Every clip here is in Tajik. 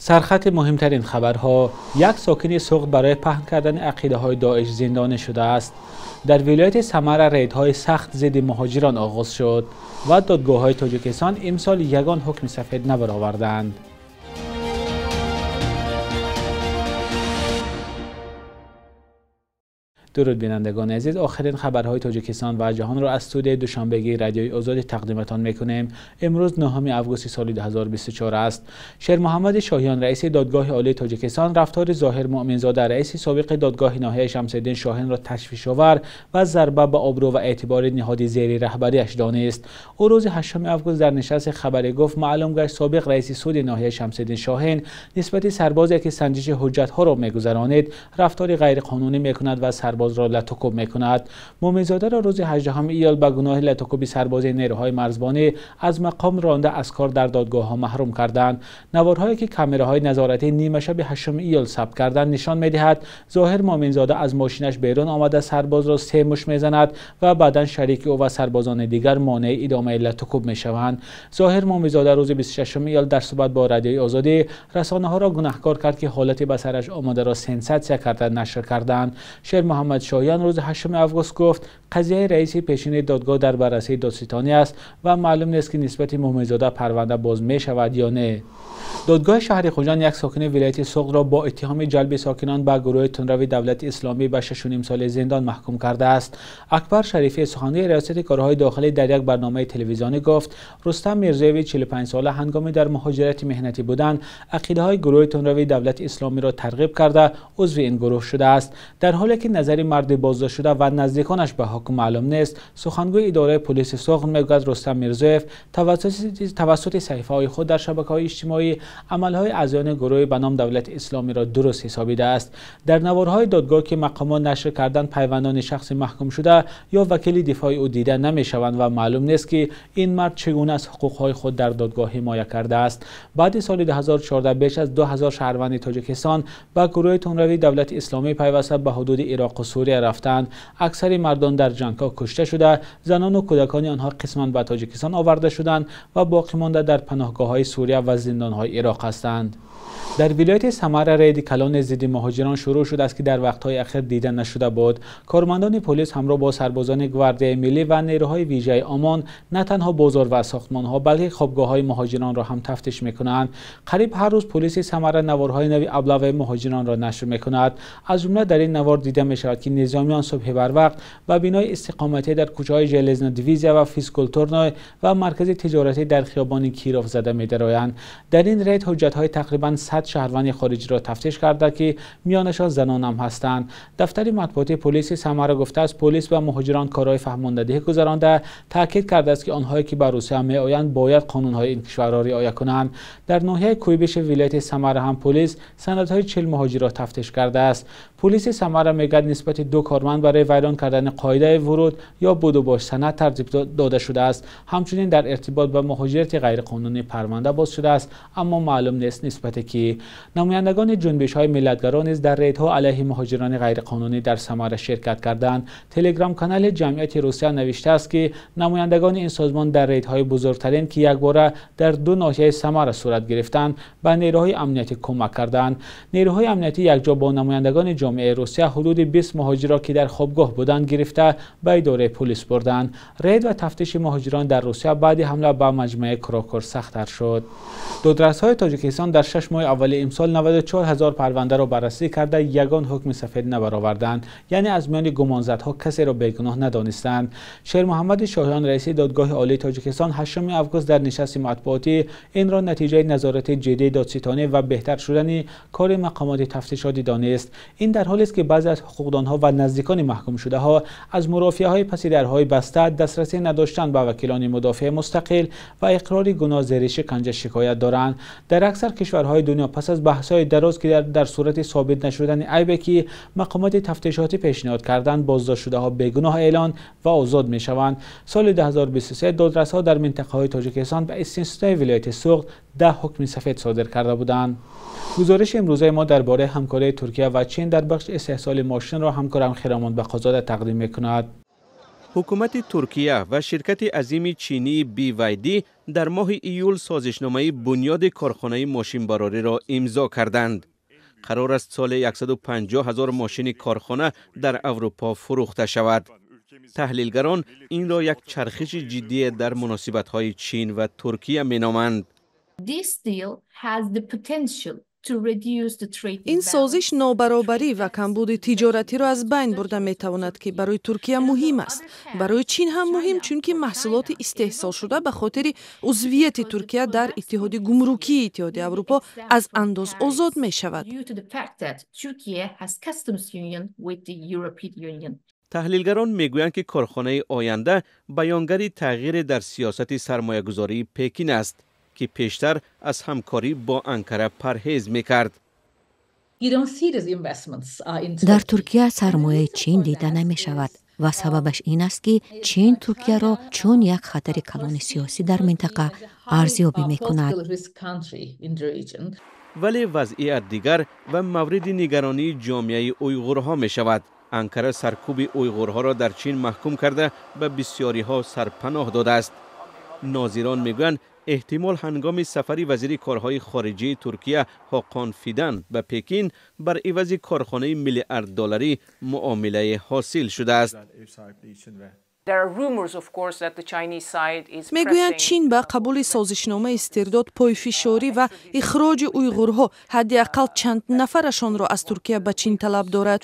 Сархати муҳимтарин хабарҳо. Як сокини Суғд барои паҳн кардани ақидаҳои Доиш зиндонӣ шудааст. Дар вилояти Самара рейдҳои сахт зидди муҳоҷирон оғоз шуд ва додгоҳҳои Тоҷикистон имсол ягон ҳукми сафед набароварданд. Дуруд бинандагони азиз, охирин хабарҳои Тоҷикистон ва ҷаҳонро аз студияи Душанбегии Радиои Озодӣ тақдиматон мекунем. Имрӯз 9 августи соли 2024 аст. Шермуҳаммад Шоҳиён, раиси Додгоҳи Олии Тоҷикистон, рафтори Зоҳир Муъминзода, раиси собиқи додгоҳи ноҳияи Шамсиддин Шоҳинро ташвишовар ва зарба ба обрӯ ва эътибори ниҳоди зери раҳбарияш донист. Ӯ рӯзи 8 август дар нишасти хабарӣ гуфт, маълум гашт собиқ раиси суди ноҳияи Шамсиддин Шоҳин нисбати сарбозе ки санҷиши ҳуҷҷатҳоро мегузаронид, рафтори ғайриқонунӣ мекунад ва сарбоз ро латукӯб мекунад. Муъминзодаро рӯзи 18 июл ба гуноҳи латукӯби сарбози нерӯҳои марзбонӣ аз мақом ронда аз кор дар додгоҳҳо маҳрум карданд. Наворҳое ки камераҳои назоратӣ нимашаби 8 июл сабт карданд нишон медиҳад Зоҳир Муъминзода аз мошинаш берун омада сарбозро се муш мезанад ва баъдан шарики ӯ ва сарбозони дигар монеи идомаи латукӯб мешаванд. Зоҳир Муъминзода рӯзи 26 июл дар суҳбат бо Радиои Озодӣ расонаҳоро гунаҳкор кард ки ҳолати ба сараш омадаро сенсатсия карда нашр карданд. Шермуҳаммад Шоҳиён рӯзи 8 август гуфт, қазияи раиси пешини додгоҳ дар баррасии додситонӣ аст ва маълум нест ки нисбати Муъминзода парванда боз мешавад ё не. Додгоҳи шаҳри Хуҷанд як сокини вилояти Суғдро бо иттиҳоми ҷалби сокинон ба гурӯҳи тундрави Давлати Исломӣ ба 6,5 соли зиндон маҳкум кардааст. Акбар Шарифӣ, сухангӯи Риёсати корҳои дохилӣ, дар як барномаи телевизионӣ гуфт, Рустам Мирзоевич 45 сола ҳангоми дар муҳоҷирати меҳнатӣ будан ақидаҳои гурӯҳи тундрави Давлати Исломиро тарғиб карда узви ин гурӯҳ шудааст. Дар ҳоле ки назари марди боздоштшуда ва наздиконаш ба ҳукм маълум нест, сухангӯи идораи полиси Суғд мегӯяд Рустам Мирзоев тавассути саҳифаҳои худ дар шабакаҳои иҷтимоӣ амалҳои аъзоёни гурӯҳи ба ном Давлати Исломиро дуруст ҳисобидааст. Дар наворҳои додгоҳ ки мақомот нашр карданд, пайвандони шахси маҳкумшуда ё вакили дифои ӯ дида намешаванд ва маълум нест ки ин мард чӣ гуна аз ҳуқуқҳои худ дар додгоҳ ҳимоя кардааст. Баъди соли 2014 беш аз 2000 шаҳрванди Тоҷикистон ба гурӯҳи тундрави Давлати Исломӣ пайваста ба ҳудуди Ироқу Сурия рафтанд. Аксари мардон дар ҷангҳо кушта шуда, занону кӯдакони онҳо қисман ба Тоҷикистон оварда шуданд ва боқӣ монда дар паноҳгоҳҳои Сурия ва зиндонҳои Ироқ ҳастанд. Дар вилояти Самара рейди калони зидди муҳоҷирон шурӯъ шудааст ки дар вақтҳои ахир дида нашуда буд. Кормандони полис ҳамроҳ бо сарбозони гвардияи миллӣ ва нерӯҳои вижаи ОМОН на танҳо бозор ва сохтмонҳо, балки хобгоҳҳои муҳоҷиронро ҳам тафтиш мекунанд. Қариб ҳар рӯз полиси Самара наворҳои нави аблаваи муҳоҷиронро нашр мекунад. Аз ҷумла дар ин навор дида мешавад ки низомиён субҳи барвақт ба бинои истиқоматӣ дар кӯчаҳои Железна дивизия ва Физкултурной ва маркази тиҷоратӣ дар хиёбони Киров зада медароянд. Дар ин рейд ҳуҷҷатҳои тақрибан 100 шаҳрванди хориҷиро тафтиш карда ки миёнашон занон ҳам ҳастанд. Дафтари матбуоти полиси Самара гуфтааст, полис ба муҳоҷирон корҳои фаҳмондадиҳӣ гузаронда таъкид кардааст ки онҳое ки ба Русия меоянд бояд қонунҳои ин кишварро риоя кунанд. Дар ноҳияи Куйбишев вилояти Самара ҳам полис санадҳои 40 муҳоҷирро тафтиш кардааст. Полиси Самара мегӯяд нисбати 2 корманд барои вайрон кардани қоидаи вуруд ё будубош санад тартиб дода шудааст. Ҳамчунин дар иртибот ба муҳоҷирати ғайриқонунӣ парванда боз шудааст, аммо маълум нест нисбати ки. Намояндагони ҷунбишҳои миллатгаро низ дар рейдҳо алайҳи муҳоҷирони ғайриқонунӣ дар Самара ширкат карданд. Телеграм-канали Ҷамъияти Русия навиштааст ки намояндагони ин созмон дар рейдҳои бузургтарин ки якбора дар 2 ноҳияи Самара сурат гирифтанд, ба нерӯҳои амниятӣ кӯмак карданд. Нерӯҳои амниятӣ якҷо бо намояндагони ҷомеаи Русия ҳудуди 20 муҳоҷирро ки дар хобгоҳ буданд гирифта ба идораи полис бурданд. Рейд ва тафтиши муҳоҷирон дар Русия баъди ҳамла ба маҷмӯаи Крокур сахттар шуд. Додрасҳои Тоҷикистон дар 6 моҳи аввали имсол 94 ҳазор парвандаро баррасӣ карда ягон ҳукми сафед набароварданд, яъне аз миёни гумонзадҳо касеро бегуноҳ надонистанд. Шермуҳаммад Шоҳиён, раиси Додгоҳи Олии Тоҷикистон, 8 август дар нишасти матбуотӣ инро натиҷаи назорати ҷиддии додситонӣ ва беҳтар шудани кори мақомоти тафтишотӣ донист. Ин дар ҳолест ки баъзе аз ҳуқуқдонҳо ва наздикони маҳкумшудаҳо аз мурофиаҳои паси дарҳои баста, дастрасӣ надоштан ба вакилони мудофеъ мустақил ва иқрори гуноҳ зери шиканҷа шикоят доранд. Дар аксар кишварҳои дунё пас аз баҳсҳои дароз ки дар сурати собит нашудани айбе ки мақомоти тафтишотӣ пешниҳод карданд, боздоштшудаҳо бегуноҳ эълон ва озод мешаванд. Соли 2023 додрасҳо дар минтақаҳои Тоҷикистон ба истиснои вилояти Суғд 10 ҳукми сафед содир карда буданд. Гузориши имрӯзаи мо дар бораи ҳамкории Туркия ва Чин дар бахши истеҳсоли мошинро ҳамкорам Хиромон Бақозода тақдим мекунад. Ҳукумати Туркия ва ширкати азими чинии BYD дар моҳи июл созишномаи бунёди корхонаи мошинбарориро имзо карданд. Қарор аст соли 150 ҳазор мошини корхона дар Аврупо фурӯхта шавад. Таҳлилгарон инро як чархиши ҷиддие дар муносибатҳои Чин ва Туркия меноманд. Ин созиш нобаробарӣ ва камбуди тиҷоратиро аз байн бурда метавонад, ки барои Туркия муҳим аст. Барои Чин ҳам муҳим, чунки маҳсулоти истеҳсолшуда ба хотири узвияти Туркия дар Иттиҳоди гумрукии Иттиҳоди Аврупо аз андоз озод мешавад. Таҳлилгарон мегӯянд, ки корхонаи оянда баёнгари тағйире дар сиёсати сармоягузории Пекин аст, ки пештар аз ҳамкорӣ бо Анкара парҳез мекард. Дар Туркия сармояи Чин дида намешавад ва сабабаш ин аст, ки Чин Туркияро чун як хатари калони сиёсӣ дар минтақа арзёбӣ мекунад. Вале вазъият дигар ва мавриди нигаронии ҷомеаи уйғурҳо мешавад. Анкара саркӯби уйғурҳоро дар Чин маҳкум карда, ба бисёриҳо сарпаноҳ додааст. Нозирон мегӯянд, эҳтимол ҳангоми сафари вазири корҳои хориҷии Туркия Ҳоқон Фидан ба Пекин бар ивази корхонаи миллиард-долларӣ муомилае ҳосил шудааст. Мегӯянд, Чин ба қабули созишномаи истирдод, пойфишорӣ ва ихроҷи уйғурҳо, ҳадди ақал чанд нафарашонро аз Туркия ба Чин талаб дорад.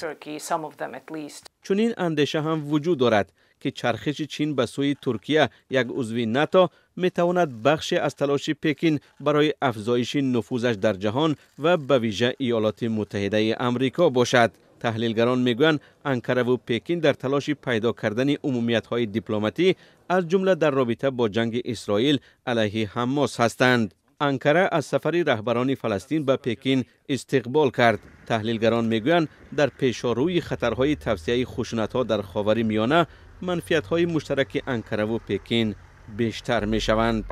Чунин андеша ҳам вуҷуд дорад, ки чархиши Чин ба сӯи Туркия, як узви НАТО, метавонад бахше аз талоши Пекин барои афзоиши нуфузаш дар ҷаҳон ва ба вижа Иёлоти Муттаҳидаи Амрико бошад. Таҳлилгарон мегӯянд, Анкараву Пекин дар талоши пайдо кардани умумиятҳои дипломатӣ, аз ҷумла дар робита бо ҷанги Исроил алайҳи Ҳамос ҳастанд. Анкара аз сафари раҳбарони Фаластин ба Пекин истиқбол кард. Таҳлилгарон мегӯянд, дар пешорӯи хатарҳои тавсеаи хушунатҳо дар Ховари Миёна, манфиатҳои муштараки Анкараву Пекин бештар мешаванд.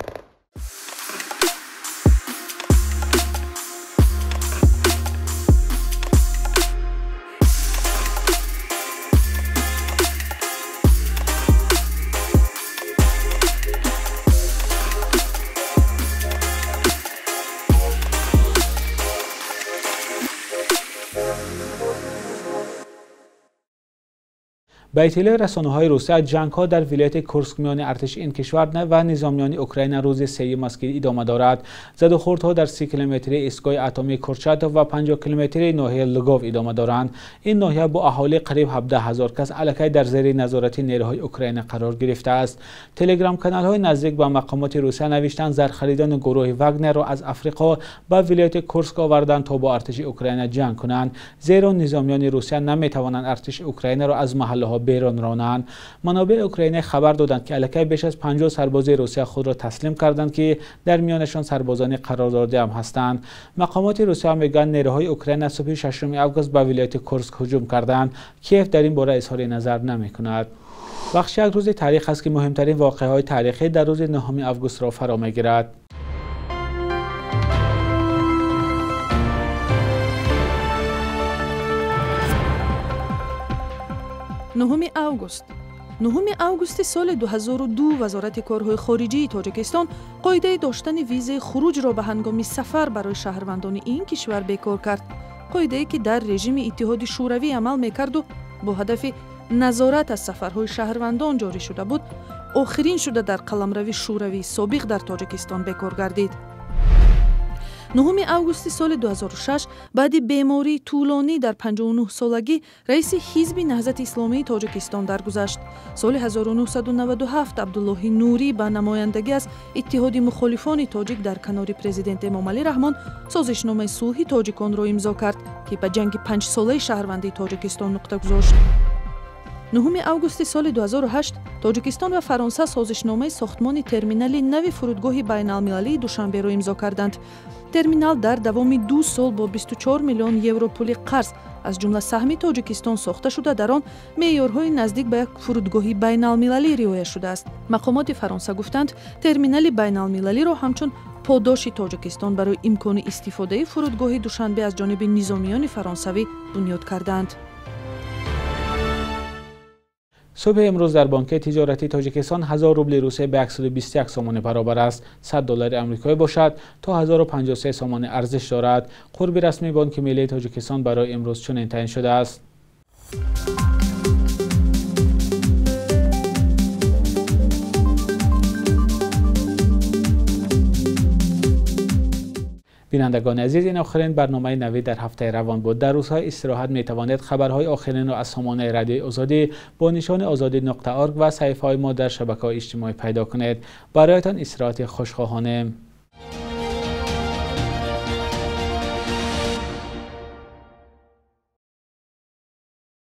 Ба иттилои расонаҳои Русия, ҷангҳо дар вилояти Курск миёни артиши ин кишвар ва низомиёни Украина рӯзи сеюм аст, ки идома дорад. Задухӯрдҳо дар 30 километрии истгоҳи атомии Курчатов ва 50 километрии ноҳияи Лгов идома доранд. Ин ноҳия бо аҳолии қариб 17 ҳазор кас аллакай дар зери назорати нерӯҳои Украина қарор гирифтааст. Телеграм-каналҳои наздик ба мақомоти Русия навиштанд, зархаридони гурӯҳи Вагнерро аз Африқо ба вилояти Курск оварданд, то бо артиши Украина ҷанг кунанд, зеро низомиёни Русия наметавонанд артиши Украинаро аз маҳаллаҳо берун ронанд. Манобеи Украина хабар доданд, ки аллакай беш аз 50 сарбози Русия худро таслим карданд, ки дар миёнашон сарбозони қарордодӣ ҳам ҳастанд. Мақомоти Русия мегӯянд, нерӯҳои Украина субҳи 6 август ба вилояти Курск ҳуҷум карданд. Киев дар ин бора изҳори назар намекунад. Бахши як рӯзи таърих аст, ки муҳимтарин воқеаҳои таърихӣ дар рӯзи 9 августро фаро мегирад. 9 август. 9 августи соли 2002 Вазорати корҳои хориҷии Тоҷикистон қоидаи доштани визаи хуруҷро ба ҳангоми сафар барои шаҳрвандони ин кишвар бекор кард. Қоидае, ки дар режими Иттиҳоди Шӯравӣ амал мекарду бо ҳадафи назорат аз сафарҳои шаҳрвандон ҷорӣ шуда буд, охирин шуда дар қаламрави Шӯравии собиқ дар Тоҷикистон бекор гардид. 9 августи соли 2006 баъди бемории тӯлонӣ дар 59 солагӣ раиси Ҳизби Наҳзати Исломии Тоҷикистон даргузашт. Соли 1997 Абдуллоҳи Нурӣ ба намояндагӣ аз Иттиҳоди мухолифони тоҷик дар канори президент Эмомалӣ Раҳмон созишномаи сулҳи тоҷиконро имзо кард, ки ба ҷанги панҷсолаи шаҳрвандии Тоҷикистон нуқта гузошт. 9 августи соли 2008 Тоҷикистон ва Фаронса созишномаи сохтмони терминали нави фурудгоҳи байналмилалии Душанберо имзо карданд. Терминал дар давоми 2 сол бо 24 миллион евро пули қарз, аз ҷумла саҳми Тоҷикистон, сохта шуда, дар он меъёрҳои наздик ба як фурудгоҳи байналмилалӣ риоя шудааст. Мақомоти Фаронса гуфтанд, терминали байналмилалиро ҳамчун подоши Тоҷикистон барои имкони истифодаи фурудгоҳи Душанбе аз ҷониби низомиёни фаронсавӣ бунёд кардаанд. Субҳи имрӯз дар Бонки тиҷоратии Тоҷикистон 1000 рубли Русия ба 121 сомонӣ баробар аст. 100 доллари амрикоӣ бошад то 1053 сомонӣ арзиш дорад. Қурби расмии Бонки миллии Тоҷикистон барои имрӯз чунин таъин шудааст. Бинандагони азиз, ин охирин барномаи навӣ дар ҳафтаи равон буд. Дар рӯзҳои истироҳат метавонед хабарҳои охиринро аз сомонаи Радиои Озодӣ бо нишони озодӣ.орг ва саҳифаҳои мо дар шабакаҳои иҷтимоӣ пайдо кунед. Бароятон истироҳати хуш хоҳонем.